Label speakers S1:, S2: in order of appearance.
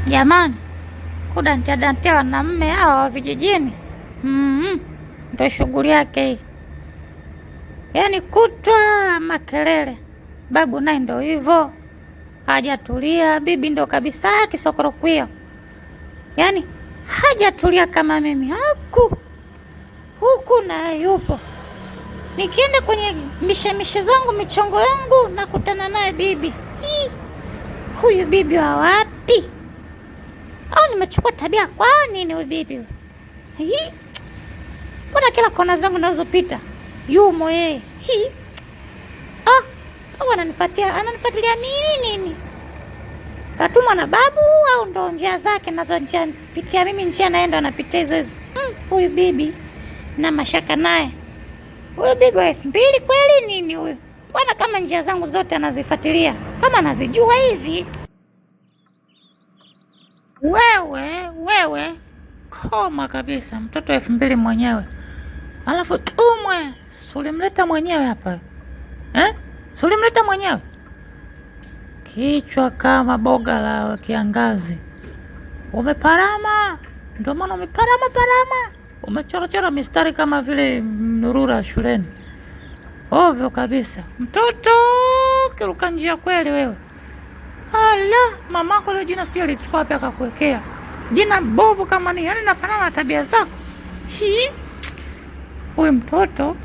S1: Jamani, kudantia dantia wanaume hawa wa vijijini ndo shughuli yake hii, yaani kutwa makelele. Babu naye ndo hivyo hajatulia, bibi ndo kabisa kisokorokwio, yaani hajatulia kama mimi haku huku naye yupo. Nikienda kwenye mishemishe zangu michongo yangu nakutana naye bibi. Hii, huyu bibi wa wapi? Au nimechukua tabia kwa nini huyu bibi? Hii, mbona kila kona zangu nazopita yumo yeye? Hii, ah, au ananifuatia ananifuatilia mimi nini? Katumwa na babu au ndo njia zake nazo njia pitia mimi njia naenda anapitia hizo hizo. Huyu bibi na mashaka naye. Huyu bibi wa 2000 kweli nini huyu? Mbona kama njia zangu zote anazifuatilia kama anazijua hivi? Wewe wewe, koma kabisa, mtoto 2000 mwenyewe, alafu tumwe sulimleta mwenyewe hapa eh? Sulimleta mwenyewe, kichwa kama boga la kiangazi, umeparama. Ndio maana umeparama parama, umechorachora mistari kama vile mnurura shuleni, ovyo kabisa. Mtoto kiruka njia kweli wewe. Ala, mamako leo jina sijui alichukua wapi akakuwekea jina bovu kama ni, yaani nafanana na tabia zako. Hii huyu mtoto